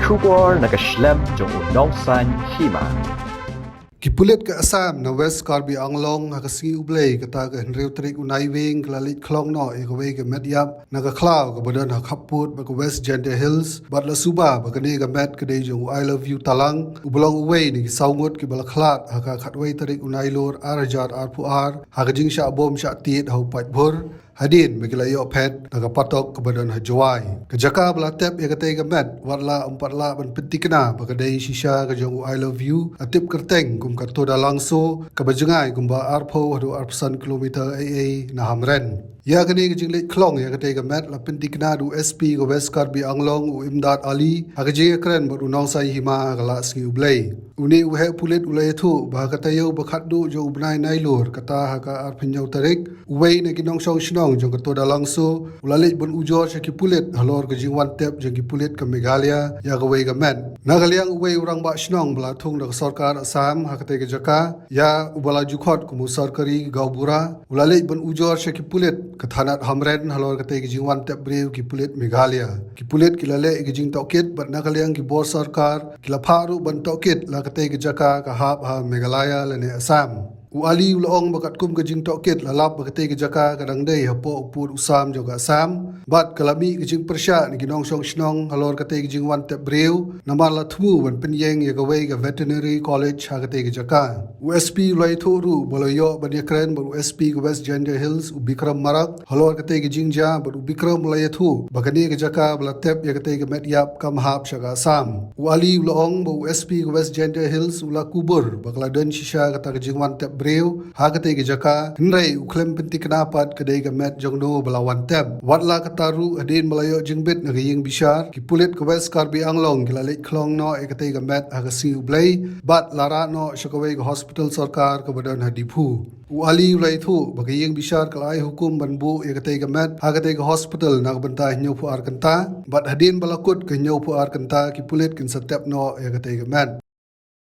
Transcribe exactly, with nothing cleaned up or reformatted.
Khubor na ka shlem jong u Nongsaiñ Hima. Ki pulit ka Assam na West Karbi Anglong ha ka sngi U Blei kata ka hynriew tarik u Naiwieng ka la leit khlong noh ïa kawei ka met ïap na ka khlaw kaba don ha khappud bad ka West Jaintia Hills bad la suba ba kane ka met ka dei jong u I Love You Talang uba long uwei na ki saw ngut kiba la khlad ha ka khatwei tarik u Nailur ar hajar arphew ar ha ka jingshah bom shah tied ha u paidbah hadien ba ki la ïoh phet na ka patok kaba don ha Jowai. Ka jaka ba la tep ïa katei ka met, wat la ym pat lah ban pynthikna ba ka dei shisha ka jong u I Love You, la tip kyrteng kum ka Toda Langso, kaba jngai kumba arphew haduh arphew san kilometer ei ei na Hamren. Ïa kane ka jingleit khlong ïa katei ka met la pynthikna da u S P ka West Karbi Anglong u Imdad Ali ha ka jingïakren bad u Nongsaiñ Hima ha ka la sngi U Blei. Une u heh pulit u la ïathuh ba ha ka taïew ba khatduh jong u bnai Nailur kata ha ka arphew hynñiew tarik, uwei na ki nongshong shnong jong ka Toda Langso u la leit ban ujor sha ki pulit halor ka jingwan tep jong ki pulit ka Meghalaya ïa kawei ka met. Na ka liang uwei u rangbah shnong ba la thung da ka sorkar Assam ha katei ka jaka ïa uba la ju khot kum u Sarkari Gaonbura u la leit ban ujor sha ki pulit ka thanat Hamren halor katei ka jingwan tep briew ki pulit Meghalaya. Ki pulit ki la leh ïa ka jingtohkit bad na ka liang ki bor sorkar ki la phah ruh ban tohkit la katei ka jaka ka hap ha Meghalaya lane Assam. U Ali u la ong ba katkum ka jingtohkit la lap ba katei ka jaka ka dang dei hapoh u pud u sam jong ka Assam bad ka la mih ka jingpyrshah na ki nongshong shnong halor katei ka jingwan tep briew namar la thmu ban pynïeng ïa kawei ka Veterinary College ha katei ka jaka. U S P u la ïathuh ruh ba la ïoh ban ïakren bad u S P ka West Jaintia Hills u Bikram Marak halor katei ka jingjia bad u Bikram u la ïathuh ba kane ka jaka ba la tep ïa katei ka met ïap kam hap sha ka Assam. U Ali u la ong ba u S P ka West Jaintia Hills u la kubur ba ka la don shisha kata ka jingwan tep briew ha katei ka jaka, hynrei u khlem pynthikna pat ka dei ka met jong no ba la wan tep. Wat la katta ruh hadien ba la ïoh jingbit na ka ïing bishar, ki pulit ka West Karbi Anglong ki la leit khlong noh ïa katei ka met ha ka sngi U Blei bad la rah noh sha kawei ka hospital sorkar kaba don ha Diphu. U Ali u la ïathuh ba ka ïing bishar ka la ai hukum ban buh ïa katei ka met ha katei ka hospital na ka bynta hynñiewphew ar kynta bad hadien ba la kut ka hynñiewphew ar kynta ki pulit kin sa tep noh ïa katei ka met.